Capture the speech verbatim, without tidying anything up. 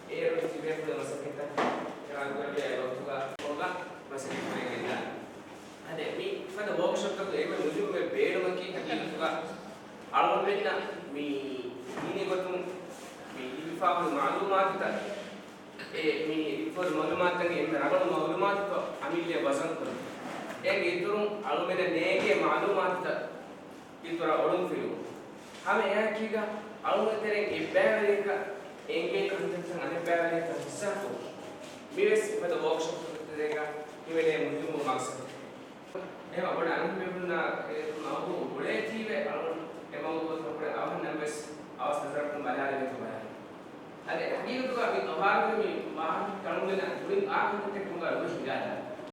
އޭރުން ތިބޭފުޅުން މަސައްކަތްތައް ކުރާން ކުރެއްވި އެ ވަގުތުގަ ކޮންގާ މަސައްކަތް ކުރެވިގެންދާނެ. އަދި މި ފަދަ ވޯކްޝޮޕްތަކުގެ އެންމެ މުހިއްމު ބޭނުމަކީ ހަގީގަތުގަ އަޅުގަނޑުމެންނަށް މި ދީނީ ގޮތުން މި ލިބިފާ ހުރި މައުލޫމާތުތައް، އެ މި ލިބިފާ ހުރި މައުލޫމާތުތަކުގެ އެންމެ ރަނގަޅު މައުލޫމާތުތައް އަމިއްލައަށް ވަޒަން ކުރުން. އޭގެ އިތުރުން އަޅުގަނޑަށް ނޭނގޭ މައުލޫމާތުތައް އިތުރަށް އޮޅުންފިލުވުން. ހަމަ އެއާއެކީގަ އަޅުގަނޑު ތެރެއިން އެއްބައިވަރިއަކަށް އެނގޭ ކަންތައްތައް އަނެއްބައިވަރިއަކަށް ހިއްސާކުރުން. މިވެސް މިފަދަ ވޯކްޝޮޕްތަކުގެ ތެރޭގަ ހިމެނޭ މުހިއްމު މަގްސަދެއް. އެހެންވީމަ ބޮޑެތި އަންހެންމެންނަށް އެ މައުޟޫޢު އުޅޭތީވެ އަޅުގަނޑު އެ މައުޟޫޢު ބޮޑެތި އަވަހަށް ނަމަވެސް އަވަސް ނަޒަރަކުން ބަލާލެވޭތޯ ބަލާލަ. އަދި ހަގީގަތުގަ މި އަހާރުގެ މި ވާހަކަ ކަނުންގެ ކުރިން އާ ކަންތައްތައް ކޮންގާ ނުވެ ހިނގާދާނެ.